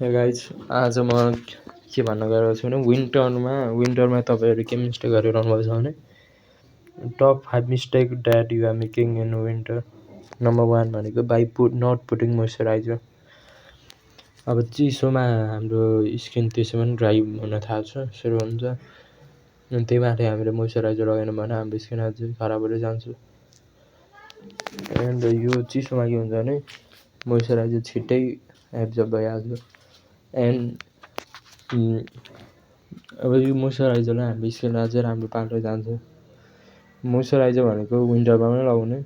Hey guys आज म के भन्न गएको छु भने विन्टरमा तपाईँहरू के मिस्टेक गरिरहनु भएको छ भने top 5 mistake that you are making in winter. Number 1 भनेको नट पुटिङ मोइस्चराइजर। अब चिसोमा हाम्रो स्किन त्यसै पनि ड्राई हुन थाल्छ, सुरु हुन्छ, अनि त्यही माथि हामीले मोइस्चराइजर लगाएन भने हाम्रो स्किन अझै खराब हुँदै जान्छ। एन्ड यो चिसोमा के हुन्छ भने मोइस्चराइजर छिट्टै एब्जर्ब भइहाल्छ। एन्ड अब यो मोइस्चराइजरले हाम्रो स्किन अझै राम्रो पार्दै जान्छ। मोइस्चराइजर भनेको विन्टरमा पनि लगाउने,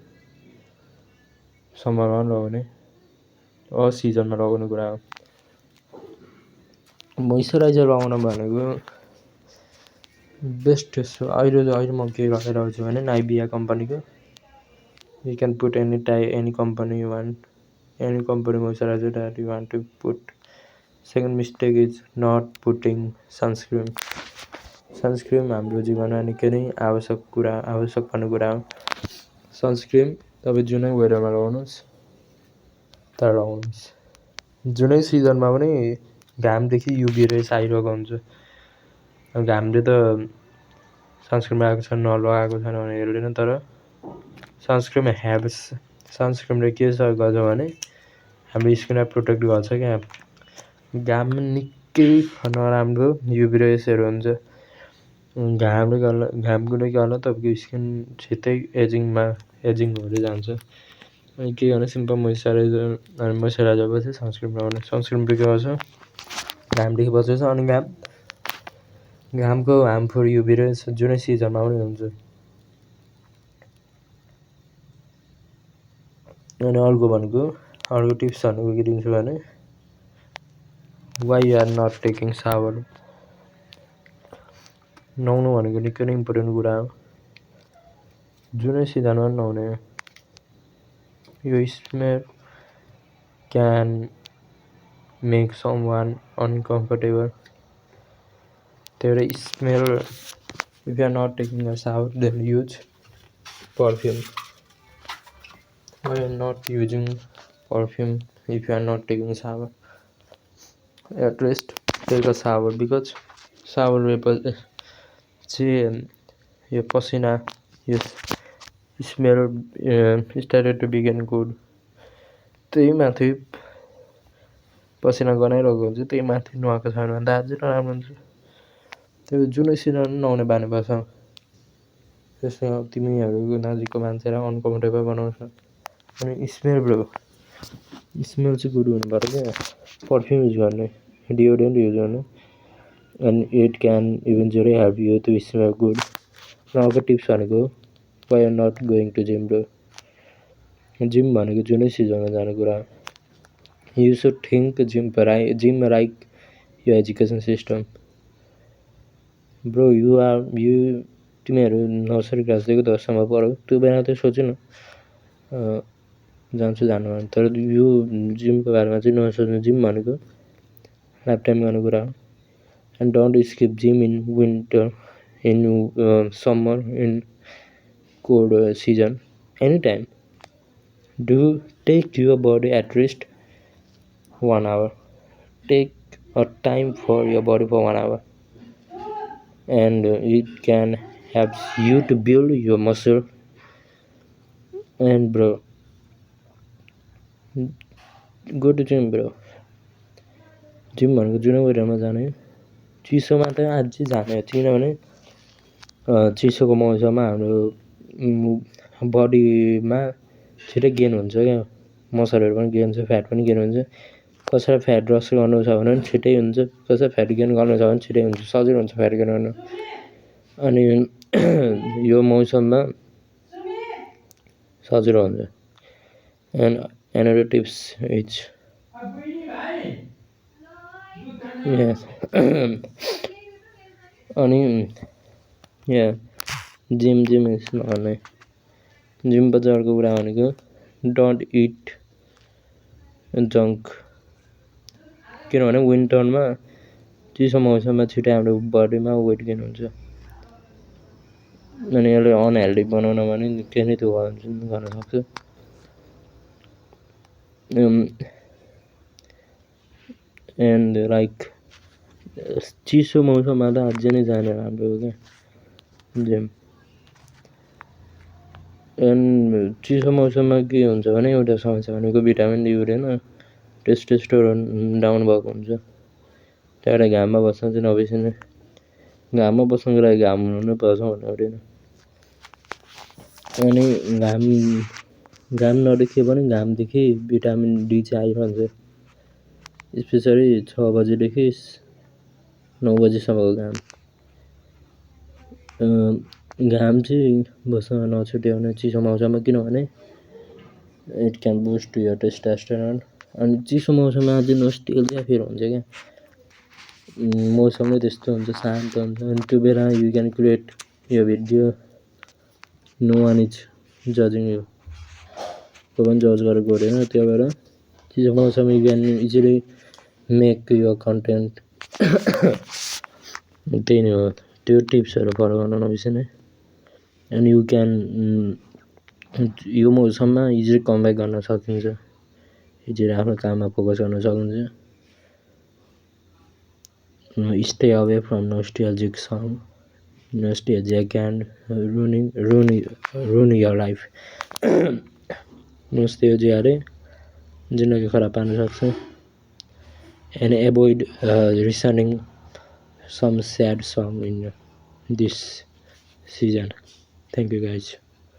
समरमा पनि लगाउने, सिजनमा लगाउने कुरा हो। मोइस्चराइजर लगाउन भनेको बेस्ट अहिले म के गरिरहेको छु भने नाइबिया कम्पनीको you can put any company you want, any company moisturiser that you want to put. Second mistake is not putting sunscreen. Sunscreen हाम्रो जीवनमा निकै नै आवश्यक पर्ने कुरा हो। सनस्क्रिन तपाईँ जुनै वेदरमा लगाउनुहोस् तर लगाउनुहोस्। जुनै सिजनमा पनि घामदेखि युभी रेस आइरहेको हुन्छ। अब घामले त सनस्क्रिन लगाएको छ नलगाएको छैन भने हेर्दैन, तर सनस्क्रिनले के गर्छ भने हाम्रो स्किनलाई प्रोटेक्ट गर्छ क्या। घाममा निकै नराम्रो युभी रेसहरू हुन्छ। घामले गर्दा तपाईँको स्किन छिट्टै एजिङ हुँदै जान्छ। अनि के गर्ने सिम्पल मोइस्चराइजर पछि सनस्क्रिन लगाउने। सनस्क्रिनले के गर्छ घामदेखि बचाउँछ। अनि घामको हार्मफुल युभी रेस जुनै सिजनमा पनि हुन्छ। अनि अर्को टिप्स भनेको के दिन्छु भने why you are not taking shower. नुहाउनु भनेको निकै नै इम्पोर्टेन्ट कुरा हो। जुनै सिजनमा पनि नुहाउने। यो smell can make someone uncomfortable. त्यही भएर smell, if you are not taking a shower then use perfume. Why are not using perfume if you are not taking shower? At least take a shower because shower चाहिँ यो पसिना यो smell started to begin good. त्यही माथि पसिना गनाइरहेको हुन्छ, त्यही माथि नुहाएको छैन भने त अझै नराम्रो हुन्छ। त्यो जुनै सिजनमा नुहाउने बानी पर्छ। त्यसमा तिमीहरू नजिकको मान्छेलाई अनकम्फर्टेबल बनाउँछ। अनि स्मेल चाहिँ गुड हुनु पऱ्यो क्या। परफ्युम युज गर्ने, डियोड्रेन्ट युज गर्ने, and it can eventually help you to smell good. अर्को टिप्स भनेको why are not going to gym bro. Gym भनेको जुनै सिजनमा जाने कुरा हो। You should think gym like यो एजुकेसन सिस्टम। ब्रो तिमीहरू नर्सरी क्लासदेखि 10सम्म पढ्यौ, त्यो बेला त सोच्यो न जान्छु भने। तर यो जिमको बारेमा चाहिँ नसोच्नु। जिम भनेको लाइफ टाइम गर्ने कुरा हो। And don't skip gym in winter, in summer, in cold season, any time. Take your body at least 1 hour. Take a time for your body for 1 hour. And it can help you to build your muscle. And bro, go to gym bro. Gym भनेको जुनै वेदरमा जाने। चिसोमा त अझै जाने, किनभने चिसोको मौसममा हाम्रो बडीमा छिटै गेन हुन्छ क्या। मसलहरू पनि गेन हुन्छ, फ्याट पनि गेन हुन्छ। कसैलाई फ्याट लस गर्नु छ भने पनि छिटै हुन्छ, कसैलाई फ्याट गेन गर्नु छ भने छिटै हुन्छ, सजिलो हुन्छ फ्याट गेन गर्नु। अनि यो मौसममा सजिलो हुन्छ। एन्ड another tips is अनि जिम इज नगर्ने। जिम पछि अर्को कुरा भनेको डोन्ट इट जङ्क। किनभने विन्टरमा चिसो मौसममा छिटै हाम्रो बडीमा वेट गेन हुन्छ। अनि यसले अनहेल्दी बनाउन भने निकै नै त्यो गर्न सक्छ। एन्ड लाइक चिसो मौसममा त अझै नै जाने राम्रो हो क्या जिम। एन्ड चिसो मौसममा के हुन्छ भने एउटा समस्या भनेको भिटामिन डी हुँदैन, टेस्टोस्टेरोन डाउन भएको हुन्छ। त्यही भएर घाममा बस्न चाहिँ नबिर्सिनु। घाममा बस्नुको लागि घाम हुनु नै पर्छ भन्ने हुँदैन। अनि घाम नदेखिए पनि घामदेखि भिटामिन डी चाहिँ आइरहन्छ, स्पेसली 6 बजीदेखि 9 बजीसम्मको घाम। घाम चाहिँ बस्न नछुट्याउने चिसो मौसममा, किनभने it can boost your testosterone. अनि चिसो मौसममा चाहिँ नोस्टेल्जिया फिल हुन्छ क्या, मौसम नै त्यस्तो हुन्छ, शान्त हुन्छ। अनि त्यो बेला यु क्यान क्रिएट यो भिडियो, नो वान इज जजिङ यु, को पनि जज गरेको हुँदैन। त्यही भएर चिसो मौसम you can easily make your content. त्यही नै हो, त्यो टिप्सहरू फलो गर्न नबिर्सिनु। एन्ड यु क्यान यो मौसममा इजिली कमब्याक गर्न सकिन्छ, इजिली आफ्नो काममा फोकस गर्न सकिन्छ। Stay away from nostalgic song, nostalgia can ruin your life. नोस्टेल्जियाले जिन्दगी खराब पार्न सक्छ। And avoid listening some sad song in this season. Thank you guys.